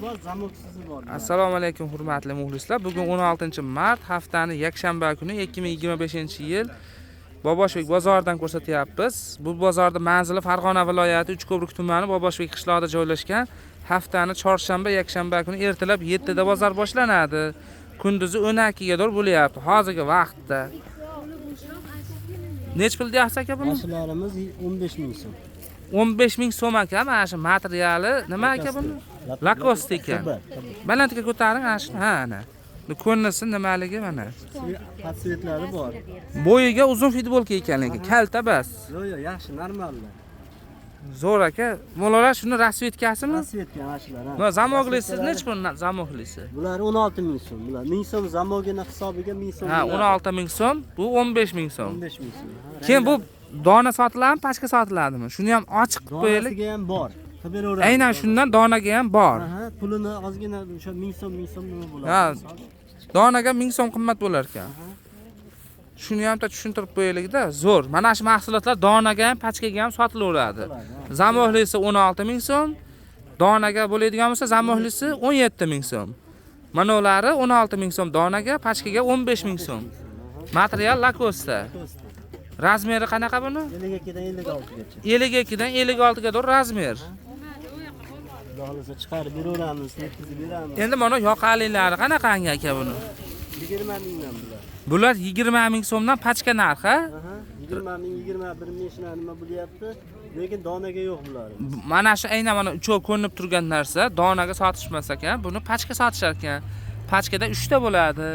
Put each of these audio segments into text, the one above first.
Bor, zamoksizi bor. Assalomu alaykum, hurmatli muxlislar. Bugun 16-mart, haftani yakshanba kuni, 2025-yil Boboshbek bozoridan ko'rsatyapmiz. Bu bozorda manzili Farg'ona viloyati Uchko'prik tumani Boboshbek qishlog'ida joylashgan. Haftani chorshanba, yakshanba kuni ertalab 7 da bozor boshlanadi. Kunduzi 12 ga to'g'ri bo'lyapti hozirgi vaqtda. Nech pul deyapsiz, aka, buni? Mashinlarimiz 15 ming so'm. 15 ming so'm, aka. Mana shu materiali nima, aka, buni? Lacoste ekan. Balandga ko'taring ana shuni. Ha, ana. Bu ko'rinisi nimaligi mana. Подсвет lari bor. Bo'yiga uzun futbolka ekan lekin kalta bas. Yo'q, yo'q, yaxshi, normalni. Zo'r, aka. Mo'lalar shuni расцветка simi? Расцветка mana shular, ha. Mana замок lisi nechi pul, замок lisi? Bular 16 ming so'm. Bular 1000 so'm замок ini hisobiga 1000 so'm. Ha, 16 ming so'm, bu 15 ming so'm. 15 ming so'm. Ha, Keyin bu dona sotiladimi, pachka sotiladimi? Shuni ham ochiq qilib qo'yaylik. Donasiga ham bor. Qilib beraveramiz. Aynan shundan donaga ham bor. Aha, pulini ozgina o'sha 1000 so'm, 1000 so'm nima bo'ladi? Ha. Donaga 1000 so'm qimmat bo'lar ekan. Shuni ham tushuntirib qo'yaylik-da, zo'r. Mana shu mahsulotlar donaga ham, pachkaga ham sotilaveradi. Замок lisi 16 ming so'm, donaga bo'ladigan bo'lsa, замок lisi 17 ming so'm. Mana ular 16 ming so'm donaga, pachkaga 15 ming so'm. Material Lacoste. Размер i qanaqa buni? 52 dan 56 gacha. 52 dan 56 ga to'g'ri размер. Xudo xohlasa chiqarib beraveramiz, yetkazib beramiz. Endi mana yoqalilari qanaqangi, aka, buni? 20 mingdan bular. Bular 20 ming so'mdan pachka narxi. Aha, 20 ming, 21 ming shunaqa nima bo'lyapti. Lekin donaga yo'q bular. Mana shu aynan mana uchov ko'rinib turgan narsa donaga sotishmas ekan, buni pachka sotishar ekan. Pachkada 3 ta bo'ladi.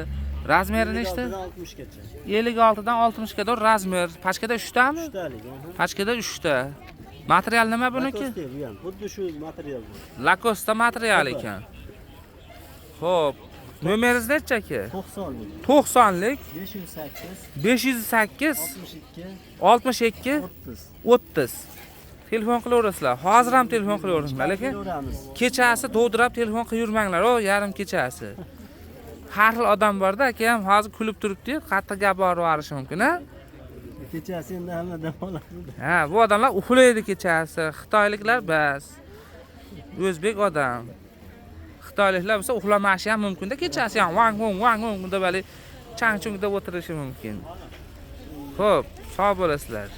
Размер i nechta? 56 dan 60 gacha. 56 dan 60 ga to'g'ri размер. Pachkada 3 tami? Uchtalik, aha. Pachkada 3 ta. Material nima buniki? Lacoste bu ham. Xuddi shu material bu. Lacoste material ekan. Xo'p, nomeringiz necha, aka? 90lik. 90lik 508 508 62 62 30. 30. Telefon qilaverasizlar. Hozir ham telefon qilaveringlar, lekin Beraveramiz. Kechasi dovdirab telefon qilib yurmanglar, o yarim kechasi. Har xil odam borda, aka ham hozir kulib turibdi, qattiq gap borib yuborishi mumkin, a? Kechasi endi hamma dam oladi. Ha, bu odamlar uxlaydi kechasi. Xitoyliklar bas. O'zbek odam. Xitoyliklar bo'lsa uxlamashi ham mumkin-da, kechasi ham vang vang vang vang deb hali chang chung deb o'tirishi mumkin. Xo'p, sog' bo'lasizlar.